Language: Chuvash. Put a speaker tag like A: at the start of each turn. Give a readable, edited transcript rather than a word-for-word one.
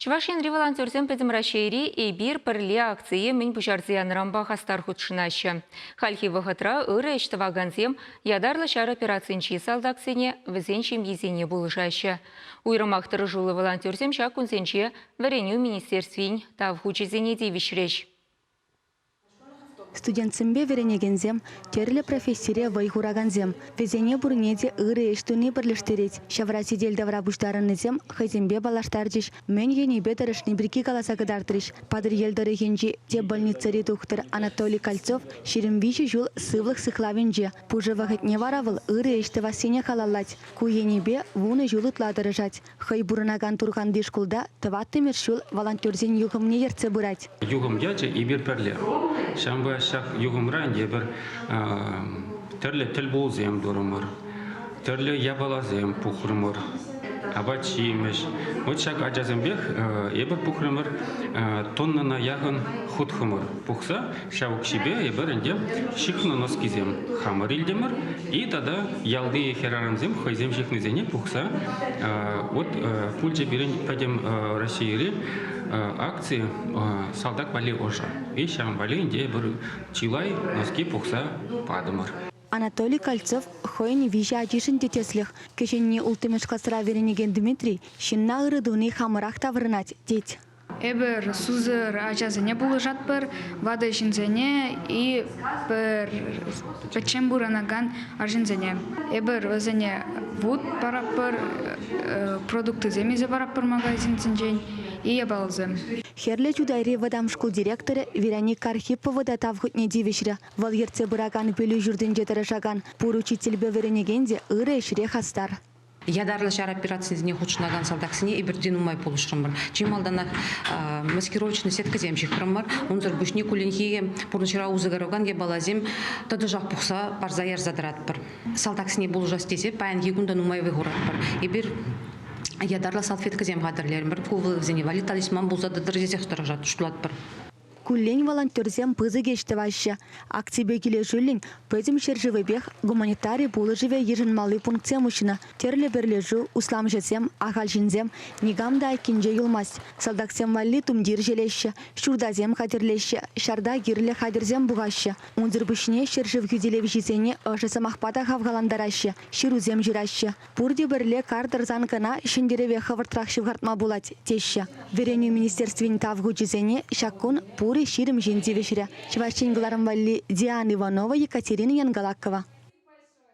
A: Чӑваш Енри волонтерсем Пӗтӗм Раҫҫейри «Эпир пӗрле» акцие мӗн пуҫарса янӑранпа хастар хутшӑнаҫҫӗ. Хальхи вӑхӑтра ырӑ ӗҫ тӑвакансем ятарлӑ ҫар операцинчи салтаксене, вӗсен ҫемйисене пулӑшаҫҫӗ. Уйрӑмах тӑрӑшуллӑ волонтерсем ҫак кунсенче Вӗренӳ министерствин Тав хучӗсене тивӗҫрӗҫ.
B: Студентсемпе вӗренекенсем, тӗрлӗ профессире вӑй хуракансем. Вӗсене пурне те ырӑ ӗҫ туни пӗрлештерет. Ҫавра сӗтел тавра пуҫтарӑннисем хӑйсемпе паллаштарчӗҫ, мӗн енӗпе тӑрӑшни пирки каласа кӑтартрӗҫ. Патӑрьел тӑрӑхӗнчи тӗп больницӑри тухтӑр Анатолий Кольцов 23 ҫул сывлӑх сыхлавӗнче. Пушӑ вӑхӑтне вара вӑл ырӑ ӗҫ тӑвассине халаллать. Ку енӗпе вунӑ ҫул ытла тӑрӑшать. Хӑй пурӑнакан Турханти шкулта тӑваттӑмӗш ҫул волонтерсен юхӑмне ертсе пырать.
C: Юхӑм ячӗ эпир пӗрле. Ҫавӑнпа ҫак юхӑмра ӗнтӗ эпир тӗрлӗ тӗлпулусем турӑмӑр, тӗрлӗ япаласем пухрӑмӑр, апат-ҫимӗҫ. Вот ҫак ачасемпех эпир пухрӑмӑр тоннӑна яхӑн хут-хӑмӑр пухса ҫав укҫипе эпир ӗнтӗ ҫыхнӑ носкисем хамӑр илтӗмӗр и тата ялти хӗрарӑмсем хӑйсем ҫыхнисене пухса вот пулчӗ пирӗн пӗтӗм Российӑри акци «Салтак валли ӑшӑ». И ҫавӑн валли ӗнтӗ эпир чылай носки пухса патӑмӑр.
B: Анатолий Кольцов хӑйӗн виҫӗ ачишӗн те тӗслӗх. Кӗҫӗнни улттӑмӗш класра вӗренекен Дмитрий ҫынна ырӑ туни хамӑрах таврӑнать, тет.
D: Эпир сусӑр ачасене пулӑшатпӑр, ватӑ ҫынсене и пӗр пӗччен пурӑнакан арҫынсене. Эпир вӗсене вут паратпӑр, продуктысем илсе паратпӑр магазинсенчен и япаласем.
B: Хӗрлӗ Чутайри вӑтам шкул директорӗ Вероника Архипова та тав хутне тивӗҫрӗ. Вӑл ертсе пыракан пӗлӳ ҫуртӗнче тӑрӑшакан пур учительпе вӗренекен те ырӑ ӗҫре хастар.
E: Ятарлӑ ҫар операцийӗсене хутшӑнакан салтаксене эпир те нумай пулӑшрӑмӑр. Чи малтанах маскировочный сеткӑсем ҫыхрӑмӑр. Унсӑр пуҫне кулленхи пурнӑҫра усӑ куракан япаласем тӑтӑшах пухса парса ярса тӑратпӑр. Салтаксене пулӑшас тесе паянхи кун та нумай вӑй хуратпӑр. Эпир ятарлӑ салфеткӑсем хатӗрлерӗмӗр. Ку вӑл вӗсене валли талисман пулса тӑтӑр тесех тӑрӑшать, шутлатпӑр.
B: Куллен волонтерсем пысӑк ӗҫ тӑваҫҫӗ. Акципе килӗшӳллӗн пӗтӗм ҫӗршывӗпех гуманитари пулӑшӑвӗ йышӑнмалли пунктсем уҫнӑ. Тӗрлӗ пӗрлешӳ, усламҫӑсем, ахаль ҫынсем никам та айккинче юлмасть. Салтаксем валли тумтир ҫӗлеҫҫӗ, ҫуртасем хатӗрлеҫҫӗ, ҫарта кирлӗ хатӗрсем пухаҫҫӗ. Унсӑр пуҫне ҫӗршыв хӳтӗлевҫисене ӑшӑ сӑмахпа та хавхалантараҫҫӗ, ҫырусем ҫыраҫҫӗ. Пурте пӗрле кар тӑрсан кӑна ҫӗнтерӗве хӑвӑртрах ҫывхартма пулать, теҫҫӗ. Вӗренӳ министерствин тав хучӗсене ҫак кун пурӗ 20 ҫын тивӗҫрӗ. Чӑваш Ен кӑларӑм валли Диана Иванова, Екатерина Янгалакова.